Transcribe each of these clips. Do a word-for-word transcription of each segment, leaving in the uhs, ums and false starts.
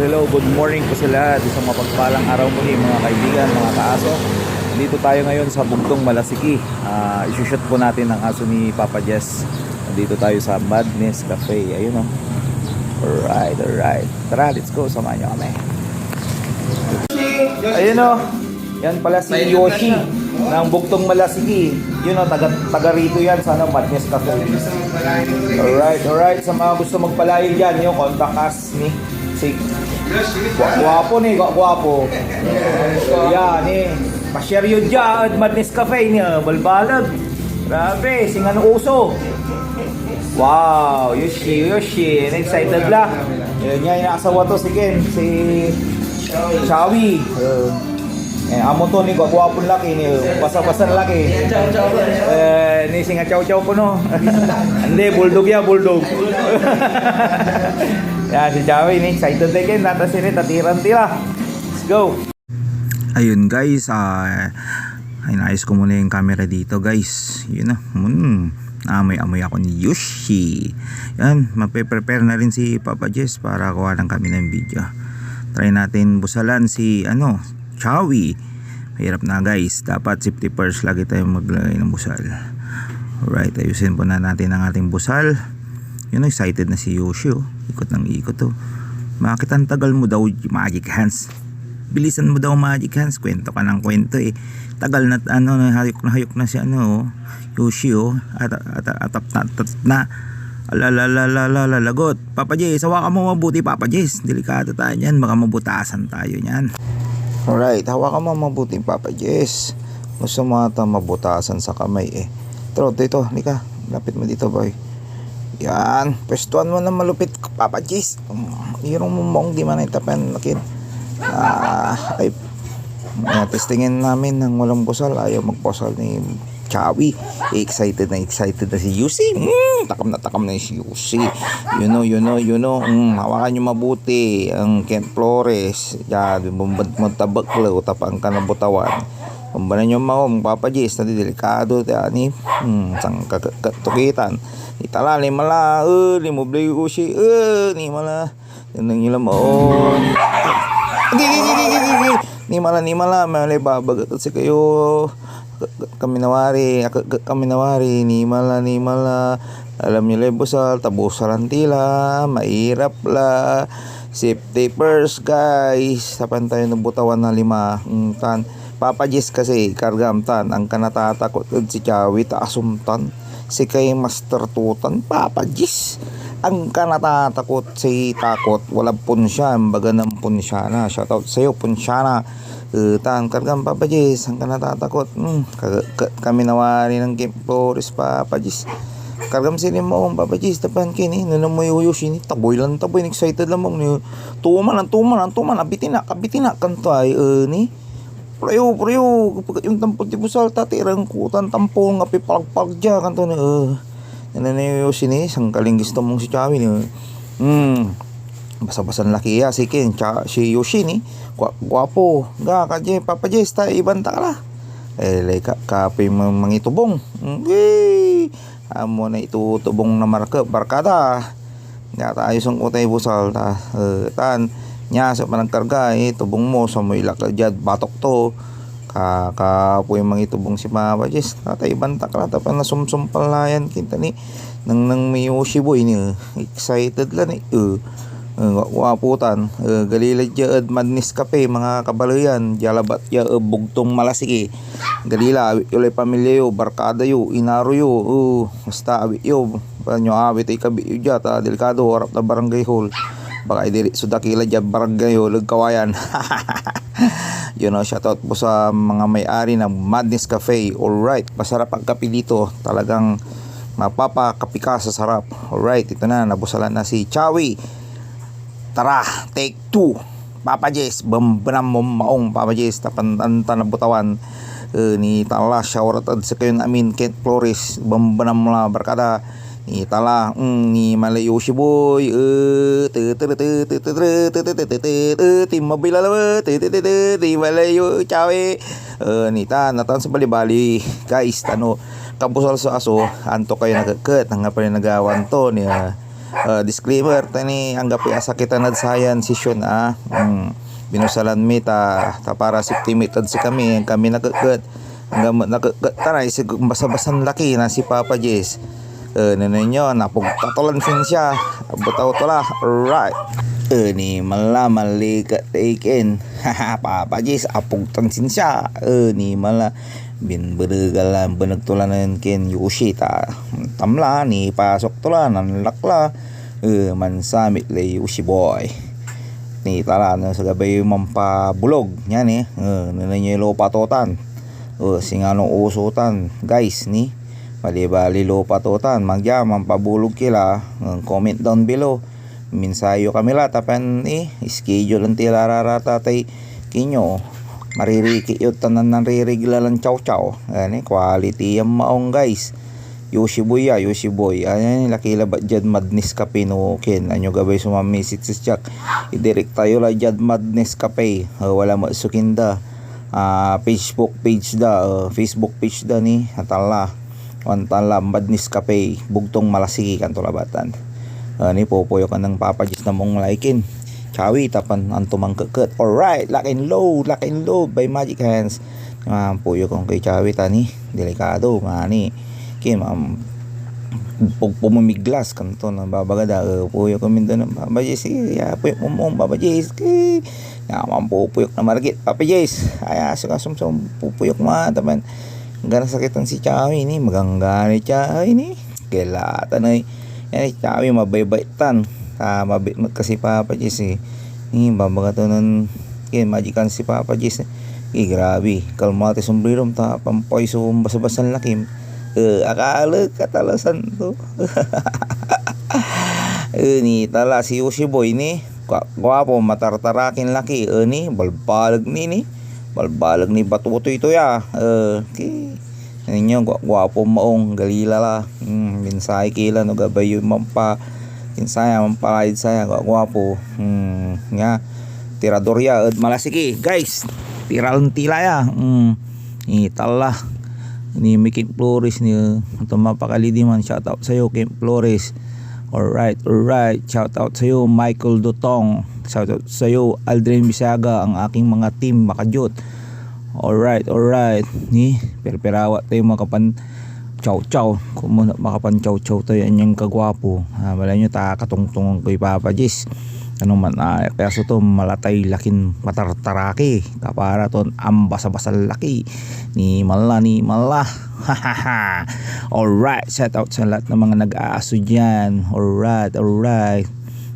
Hello, good morning po sa lahat. Isang mapagpalang araw muli, mga kaibigan, mga kaaso. Dito tayo ngayon sa Bugtong Malasiki. Ah, isushoot po natin ang aso ni Papa Jess. Dito tayo sa Madness Cafe. Ayun, oh. Alright, alright. Tara, let's go. Samahan niyo kami. Ayun, oh. Yan pala si Yoshi ng Bugtong Malasiki. Yun, oh, taga, taga rito yan sa, ano, Madness Cafe. Alright, alright. Sa mga gusto magpalayo dyan, yung contact us ni si Gwa-, gwapo ni, gwa-, gwapo. Yan, eh. Pa-share yun dyan, Madness Cafe niya, balbalag. Grabe, singan uso. Wow, Yoshi, Yoshi. Excited la. Yun nga, yung asawa to, si Ken, si Chawi. Uh, eh, amo to ni gwagwapon laki, ni basa-basan laki. Eh, ni singa chow chow ko, no? Hindi, bulldog ya, bulldog. Yan, si Chawi, ni excited na, Ken. Tata, sini, tatiran tila. Let's go. Ayun, guys, ah, inayos ko muna yung camera dito, guys. Yun na, hmm, amoy-amoy ako ni Yoshi. Yan, mape-prepare na rin si Papa Jess para kuha ng kami ng video. Try natin busalan si, ano, Chawi. Mahirap na, guys. Dapat safety first lagi tayo maglagay ng busal. Alright, ayusin po na natin ang ating busal. Yun, excited na si Yoshi, oh. Ikot ng ikot, oh. Bakit ang tagal mo daw, Magic Hands? Bilisan mo daw, Magic Hands. Kwento ka ng kwento, eh. Tagal na, ano, na hayok na hayok na si, ano, oh. Yoshi, oh. At, at, atap na, atap na. Ala, la, la, la, la, la, lagot. Papa Jess, hawakan mo mabuti, Papa Jess. Delikado tayo niyan. Baka mabutasan tayo niyan. Alright, hawakan mo mabuti, Papa Jess. Gusto mo ata mabutasan sa kamay, eh. Pero dito, halika. Lapit mo dito, boy. Yan. Pwestuhan mo na malupit, Papa Jess. Mm, irong mo maong di man itapan, akin. Ah, ay. Yan, testingin namin ng walang busal. Ayaw magbusal ni Chawi. Excited na excited na si Yusi. Mm, takam na takam na si Yusi. You know, you know, you know. Mm, hawakan nyo mabuti ang Kent Flores. Yan, bumbad mo tabak lo, tapang ka na butawan. Kumbaran yo maong, Papa Jess, na delikado ti ani. Hmm, sangkakatukitan. Itala, lima la, eh, lima blay usi, eh, lima la. Yan ang ilam, oh. Agi, agi, agi, agi, agi. Lima la, lima la, may babagat si kayo. K-, k-, kami nawari, ak-, k-, kami nawari, lima la, lima la. Alam nyo lay busal, tabusalan tila, mairap la. Safety first, guys. Tapan tayo ng butawan na lima. Mm, tan. Papa Jess kasi, kargam tan, ang kanatatakot ed si Chawi, ta asumtan. Si kay Master Tutan, Papa Jess. Ang kanatatakot si takot, wala pon siya, baga ng pon siya na. Shout out sa'yo, pon siya na. Eh, tan, kargam, Papa Jess, ang kanatatakot. Hmm, ka-, ka-, kami nawari ng Kim Flores, Papa Jess. Kargam sini mo, Papa Jess, tapan kini, nanamoy uyo sini, taboy lang, taboy, excited lang mo, ni, tuman, ang tuman, ang tuman, abitin na, abitin na, kanto ay, eh, ni, Preo, preo, kapag yung tampol ti busal, tati, rangkutan, tampol, nga pipalagpalag dya, kanto ni, eh, nanamoy uyo sini, sangkaling gusto mong si Chawi, ni, hmm, basa-basan laki ya, si Ken, tsa-, si Yoshi, ni, gua-, guapo, ga, ka, Jess, Papa Jess, ta, iban ta ka la. Eh, lay ka, kapoy mang-, mangitubong. Okay. Amo na itutubong na marka-, barkada. Nga ta ayos ang kutay busal ta. Eh, tan, nia so panagkarga, eh, tubong mo, sa mo ilak diad batok to. Ka-, kapoy mangitubong si Papa Jess. Tatay, bantak la, ta panasumsum palayan, kinta ni, nang, nang may Yoshi boy ni, eh. Excited la ni, eh. Eh, wa-, waputan, eh, gali la dia ed Madness Cafe, mga kabaleyan, dia labat dia ed Bugtong Malasiki. Gali la, awit yo lay pamilya yo, barkada yo, inaro yo, eh, basta awit yo. Baka nyo awit ay kabit yo dia, ta delikado, arap na barangay hall. Baka idiri so dakila dia barangay hall ed Kawayan. Yun, oh, shoutout po sa mga may-ari ng Madness Cafe. Alright, masarap ang kape dito. Talagang mapapakape ka sa sarap. Alright, ito na, nabusalan na si Chawi. Tara, take two. Papa Jess, bambanam mo maong, Papa Jess, tapan anta na butawan. Eh, ni tala, shout out ed sikayon amin, Kent Flores, bambanam la, barkada. Ni tala, mm, ni malayo si boy, eh, te, te, te, te, te, te, te, te, te, te, te, te, te, te, mabay lalawa, te, te, te, te, ni malayo, Chawi. Eh, ni ta, natan sa balibali, guys, tano, kabusal so aso, anto kayo nakeket, nga pa rin nagawan to, ni, ah, Ah, disclaimer, ta ni anggapoy asakitan ed sayan sesyon, ah. Hmm, binusalan mi ta, ta para safety mi ed sikami, kami nakeket. Anggan met nakeket ta na, isig basabasan laki na si Papa Jess. Eh, nenen yo, napugta to lan sinsia. Butaw to la. Alright. Eh, ni mala, malikat iken. Papa Jess, apugtan sinsia. Eh, ni mala. Binberegal la, beneg to la nen ken Yoshi ta. Tamla, nipasok to la, nanlak la. Eh, mansamit lay Yoshi boy. Ni tala, no, sa gabay mampabulog. Yan eh. Eh, nenen yo lupa to tan. Eh, singano uso tan. Guys, ni. Bali-bali lupa to tan. Magya, mampabulog kila. Eh, comment down below. Minsayo kami la, tapan eh, schedule ang tila rarata tay kinyo. Maririki yo tanan nan ririgla lan chow chow. Ani, quality yan maong, guys. Yoshi boy ya, Yoshi boy. Ay, laki labat dyan, Madness Cafe no, ken. Anyo gabay so mamisit si Jack. Idirect tayo la dyan, Madness Cafe. Ah, wala mo so kinda. Ah, Facebook page da, ah, Facebook page da ni, atala. Wan tan la, Madness Cafe, Bugtong Malasiki, kanto labatan. Ah, ni popoyo ka ng Papa Jess na mong laikin. Chawi, tapan anto mangkeket. Alright, lock and load, lock and load by Magic Hands. Ah, puyo kong kay Chawi, tani, delikado, mani. Kim, um, pag pumimiglas, kanto na babaga da, eh, puyo kami doon ng Papa Jess, eh, ya, puyo mo mong Papa Jess, eh, ya, mampupuyok na margit, Papa Jess, ay, aso ka sumsum, pupuyok ma, taman, gana sakitan si Chawi ni, magangga ni Chawi ni, kailangan ay, yan, Chawi, mabaybay tan, ah, mabit mo kasi Papa Jess, eh, ni, babaga to nun, kaya magikan si Papa Jess, eh, grabe, kalmati sombrero, ta, pampay so basabasan lakim, eh, akala katalasan to, eh, ni, tala, si Yoshi Boy, ni, Gua-, guapo, matartarakin laki, eh, ni, balbaleg ni, ni. Balbaleg ni batutoy to ya. Eh, ki, ninyo, gua-, guapo maong, galila la. Hmm, minsay kila, no, gabay yo mampa, minsaya, mampalaid saya, gua-, guapo. Hmm, nga, tirador ya, ed Malasiki. Guys, tiral tila ya. Hmm, itala. Ni Mickey Flores, ni, ito mapakalidi man, shout out sa'yo, Kim Flores. Alright, alright. Shout out sa'yo, Michael Dutong. Shout out sa'yo, Aldrin Bisaga, ang aking mga team, Makajot. Alright, alright. Ni, perperawat tayo makapan chow chow. Kung muna makapan chow chow tayo, anyang kagwapo. Ah, wala nyo, ta katungtungan ko ipapajis. Ano man, ah, kaya sa to, malatay lakin matartaraki. Kapara ton, ambasa-basal laki. Ni mala, ni mala. Alright, shout out sa lahat ng mga nag-aaso dyan. Alright, alright.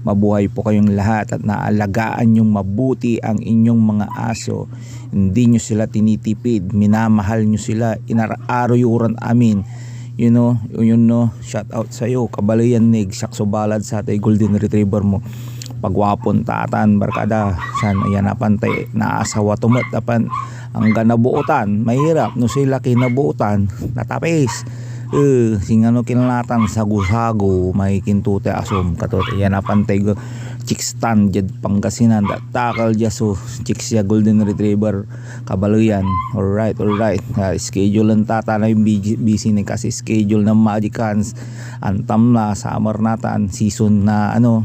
Mabuhay po kayong lahat at naalagaan yung mabuti ang inyong mga aso. Hindi nyo sila tinitipid, minamahal nyo sila, inaraaro yo ran amin. You know, yun, no, shout out sa'yo, kabalayan nig, siak so balad sa tay golden retriever mo. Pagwapon tatan, barkada, san, yan apan tay, naasawa to met, apan, anggan nabuotan, mahirap, no sila kinabuotan, natapis. Eh, singano kinlatan, sago-sago, may kintute asom, katot, yan apan tay, chicks tan, diad Pangasinan, da, takal dia so, chicks ya golden retriever, kabalayan. Alright, alright. Ah, schedule lang tata na yung busy, busy na kasi schedule ng Magic Hands. Antam na, summer natan, season na, ano,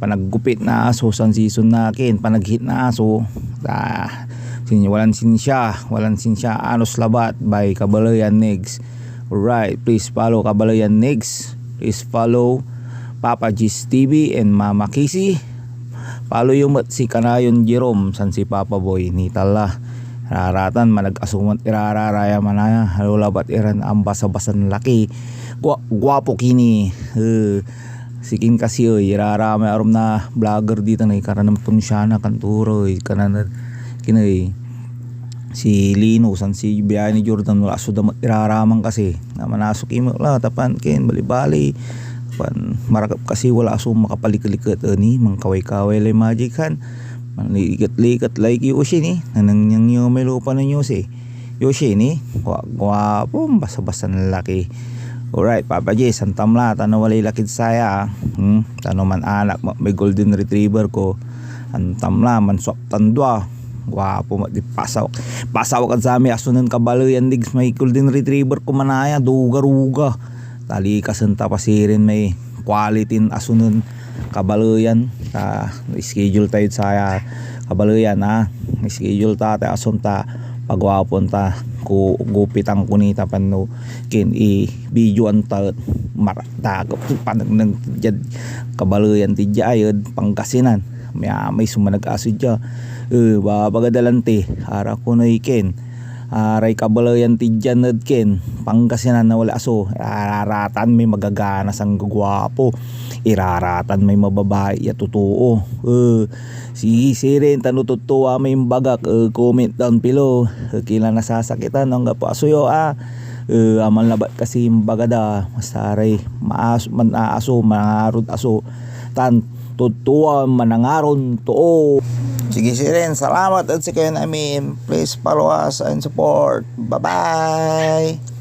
panaggupit na aso, san season na akin, panaghit na aso. Ah, sin-, walan sinsya, walan sinsya, anos labat, by Kabalayan Negs. Alright, please follow Kabalayan Negs. Please follow Papa Gis T V and Mama Casey. Follow yo met si Kanayon Jerome, san si Papa Boy, nitala. Raratan, manag-asuman, irararaya manaya, halo labat iran ambasa-basan laki. Gua-, guapo kini. Eh, sikin kasi, eh, iraramay arum na vlogger dito na ikaranan punsyana, kantura, eh, kanan, kina, eh, si Lino, san si Biani Jordan, wala so damat iraraman kasi. Na manasok imo la, tapan ken, bali-bali. Pan, marakep kasi wala so makapaliket-liket, eh, ni, mangkaway-kaway lay Magic Hand. Manliket-liket lay ki Yoshi ni, nanangyang yo may lupa na Yoshi. Yoshi ni, gua-, guapo, basa-basan laki. Alright, Papa J, santam la, tano walay lakid saya, ah. Hmm, tano man anak, ma-, may golden retriever ko. Antam la, mansuap tan dua. Guapo, ma-, di pasawak. Pasawak at sami, aso nen kabalayan dig may golden retriever ko manaya, duga-ruga. Talikasen ta pasirin may quality nen aso nen kabaleyan, ta schedule tayod saya kabaleyan, a. Schedule ta, ta asom ta, paguapon ta, ku-, gupitan ko ni ta pano ken i-videoan ta, mar-, ta, panengneng diad kabaleyan ti dia ed Pangasinan. May amay so manag-aso dia. Eh, babaga da lanti, ara ko no iken. Aray kabaleyan ti dian ed ken Pangasinan na wala aso. Iraratan may magagana, sanggagwapo. Iraratan may mababai ya totoo. Eh, sige sirin, ta no totoo may imbagak, eh, comment down below. Eh, kila nasasakitan, no anggapo aso yo, a. Eh, aman labat kasi imbaga da, mas aray maas-, man-, aso, mangarod aso. Tan totoo, manangaron too. Sige sirin, salamat ed sikayon amin. Please follow us and support. Bye-bye!